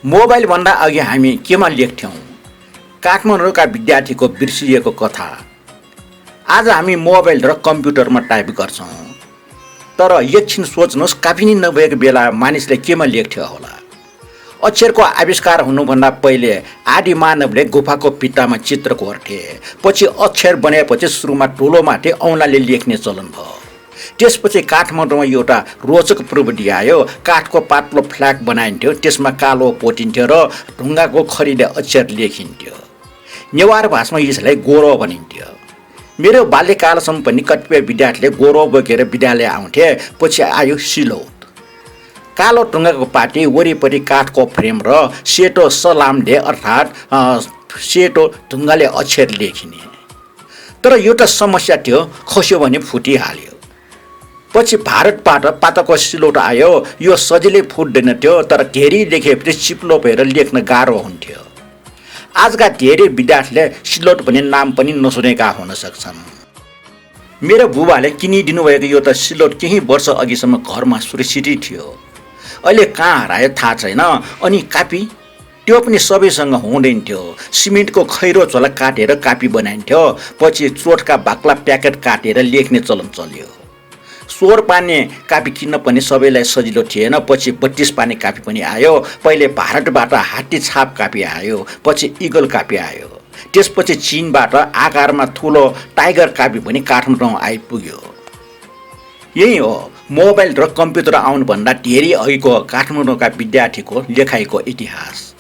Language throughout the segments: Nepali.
मोबाइल भन्दा अघि हामी केमा लेख्थ्यौँ? काठमाडौँका विद्यार्थीको बिर्सिएको कथा। आज हामी मोबाइल र कम्प्युटरमा टाइप गर्छौँ। तर एकछिन सोच्नुहोस्, कापी नै नभएको बेला मानिसले केमा लेख्थ्यो होला? अक्षरको आविष्कार हुनुभन्दा पहिले आदि मानवले गुफाको भित्तामा चित्र कोर्थे। पछि अक्षर बनेपछि सुरुमा ठुलो माथि औँलाले लेख्ने चलन भयो। त्यसपछि काठमाडौँमा एउटा रोचक प्रविधि आयो। काठको पातलो फ्ल्याग बनाइन्थ्यो, त्यसमा कालो पोटिन्थ्यो र ढुङ्गाको खरीले अक्षर लेखिन्थ्यो। नेवार भाषामा यसलाई गोरो भनिन्थ्यो। मेरो बाल्यकालसम्म पनि कतिपय विद्यार्थीले गोरो बोकेर विद्यालय आउँथे। पछि आयो सिलौट। कालो ढुङ्गाको पाटी, वरिपरि काठको फ्रेम र सेतो सलामले अर्थात् सेतो ढुङ्गाले अक्षर लेखिने। तर एउटा समस्या थियो, खस्यो भने फुटिहाल्यो। पछि भारतबाट पातको सिलौट आयो। यो सजिलै फुट्दैन थियो, तर धेरै लेखेपछि चिप्लो भएर लेख्न गाह्रो हुन्थ्यो। आजका धेरै विद्यार्थीले सिलौट भन्ने नाम पनि नसुनेका हुन सक्छन्। मेरो बुबाले किनिदिनु भएको यो त सिलौट केही वर्ष अघिसम्म घरमा सुरक्षितै थियो। अहिले कहाँ हरायो थाहा छैन। अनि कापी, त्यो पनि सबैसँग हुँदैन थियो। सिमेन्टको खैरो झोला काटेर कापी बनाइन्थ्यो। पछि चोटका बाक्ला प्याकेट काटेर लेख्ने चलन चल्यो। 16 पानी कापी किन्न पनि सबैलाई सजिलो थिएन। पछि 32 पानी कापी पनि आयो। पहिले भारतबाट हात्ती छाप कापी आयो, पछि इगल कापी आयो। त्यसपछि चीनबाट आकारमा ठुलो टाइगर कापी पनि काठमाडौँ आइपुग्यो। यही हो मोबाइल र कम्प्युटर आउनुभन्दा धेरै अघिको काठमाडौँका विद्यार्थीको लेखाइको इतिहास।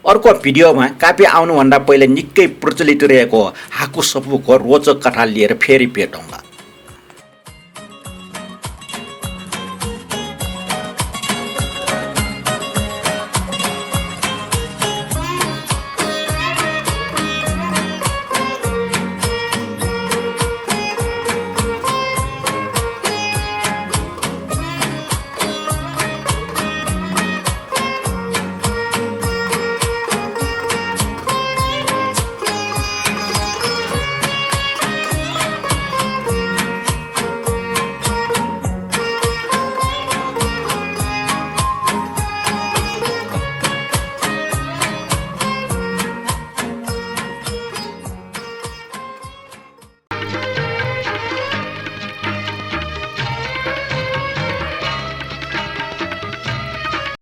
अर्को भिडियोमा कापी आउनुभन्दा पहिले निकै प्रचलित रहेको हाकु सपुको रोचक कथा लिएर फेरि भेटौँला।